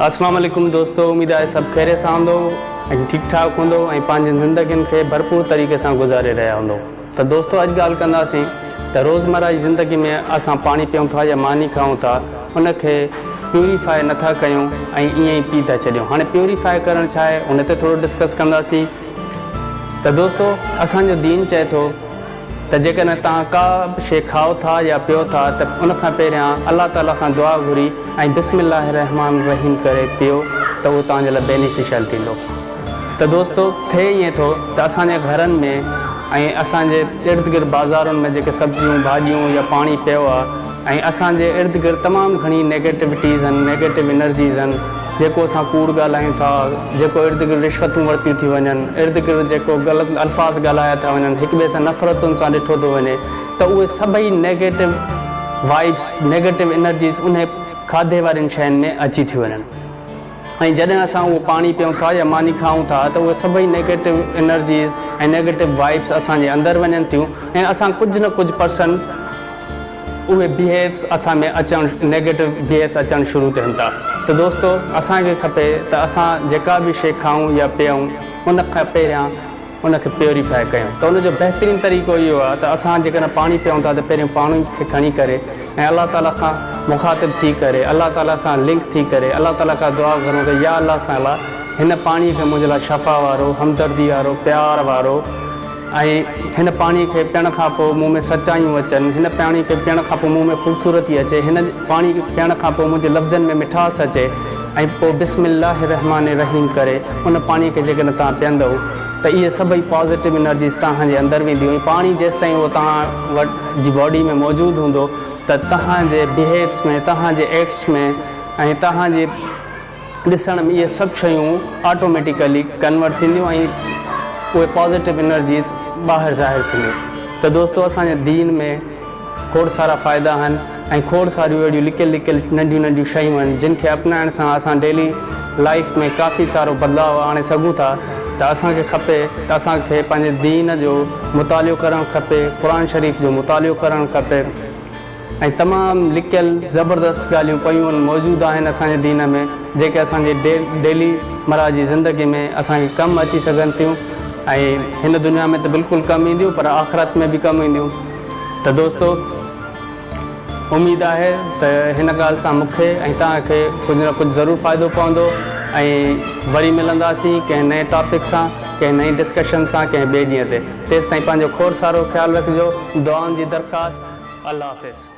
اسلام عليڪم دوستو اميد آهي سڀ خيريت سان هوندو ۽ ٺيڪ ٺاڪ هوندو ۽ پنهنجين زندگين کي ڀرپور طريقي سان گذاري رهيا هوندو ته دوستو اڄ ڳالهه ڪنداسين ته روزمره جي زندگي ۾ اسان پاڻي پيئون ٿا يا ماني کائون ٿا ان کي پيوريفائي نٿا ڪيون ۽ ائين ئي پي ٿا ڇڏيون هاڻي پيوريفائي ڪرڻ ڇا آهي ان تي ٿورو ڊسڪس ڪنداسين ته دوستو اسان جو دين چئي ٿو ته جيڪڏهن توهان ڪا به شيء کائو ٿا يا پيئو ٿا ته ان کان پهريان الله تعالي کان دعا گهري ۽ بسم الله الرحمٰن الرحيم ڪري پيئو ته اهو توهان جي لاء بينيفيشل ٿيندو. ته دوستو ٿئي ائين ٿو ته اسان جي گهرن ۾ ۽ اسان جي ارد گرد بازارن ۾ جيڪي سبزيون ڀاڄيون يا پاڻي پيو آهي ۽ اسان جي ارد گرد تمام گهڻي نيگيٽوٽيز آهن نيگيٽو انرجيز آهن جيڪو اسان ڪوڙ ڳالهايون ٿا، جيڪو ارد گرد رشوتون ورتيون ٿيون وڃن، ارد گرد جيڪو غلط الفاظ ڳالهايا ٿا وڃن، هڪ ٻئي سان نفرتن سان ڏٺو ٿو وڃي ته اهي سڀئي نيگيٽو وائبس، نيگيٽو انرجيز انهي کاڌي وارين شين ۾ اچي ٿيون وڃن ۽ جڏهن اسان اهو پاڻي پيئون ٿا يا ماني کائون ٿا ته اهي سڀئي نيگيٽو انرجيز ۽ نيگيٽو وائبس اسان جي اندر وڃن ٿيون ۽ اسان ڪجهه نه ڪجهه پرسنٽ اهي بيهيوز اسان ۾ اچڻ نيگيٽو بيهيوز اچڻ شروع ٿين ٿا ته دوستو اسان کي کپي ته اسان جيڪا به شي کائون يا پيئون ان کان پهريان ان کي پيوريفائي ڪيون ته ان جو بهترين طريقو اهو آهي ته اسان جيڪڏهن پاڻي پيئون ٿا ته پهريون پاڻي کي کڻي ڪري ۽ الله تعالي کان مخاطب ٿي ڪري الله تعالي سان لنڪ ٿي ڪري الله تعالي کان دعا گهرون ته يا الله تعالي هن پاڻي کي منهنجي لاء شفا وارو همدردي وارو پيار وارو ۽ هن پاڻي کي پيئڻ کان پوء مون ۾ سچايون اچن، هن پاڻي کي پيئڻ کان پوء مون ۾ خوبصورتي اچي، هن پاڻي کي پيئڻ کان پوء منهنجي لفظن ۾ مٺاس اچي ۽ پوء بسم الله الرحمٰن الرحيم ڪري ان پاڻي کي جيڪڏهن توهان پيئندؤ ته اهي سڀئي پازيٽو انرجيز توهان جي اندر وينديون ۽ پاڻي جيستائين اهو توهان وٽ جي باڊي ۾ موجود هوندو ته توهان جي بيهيوز ۾ توهان جي ايڪٽس ۾ ۽ توهان جي ڏسڻ ۾ اهي سڀ شيون آٽوميٽيڪلي ڪنورٽ ٿينديون ۽ اهي پازيٽو انرجيز ٻاهر ظاهر ٿينديون ته دوستو اسان جي دين ۾ کوڙ سارا فائدا آهن ۽ کوڙ ساريون اهڙيون لڪيل لڪيل ننڍيون ننڍيون شيون آهن جن کي اپنائڻ سان اسان ڊيلي لائيف ۾ ڪافي سارو بدلاء آڻي سگهون ٿا ته اسان کي کپي ته اسان کي پنهنجي دين جو مطالعو ڪرڻ کپي قرآن شريف جو مطالعو ڪرڻ کپي. ۽ تمام لڪيل زبردست ڳالهيون پيون موجود آهن اسان جي دين ۾ جيڪي اسان جي ڊيلي مرا جي زندگي ۾ اسان کي ڪم اچي سگهن ٿيون ۽ هن دنيا ۾ ته بلڪل ڪم اينديون پر آخرت ۾ به ڪم اينديون ته دوستو اميد آهي ته هن ڳالهه سان مون کي ۽ توهان کي ڪجهه نه ڪجهه ضرور فائدو پوندو ۽ وري ملنداسين ڪنهن نئين ٽاپڪ سان ڪنهن نئين ڊسڪشن سان ڪنهن ٻئي ڏينهن تي تيستائين پنهنجو کوڙ سارو خيال رکجو دعائن جي درخواست الله حافظ.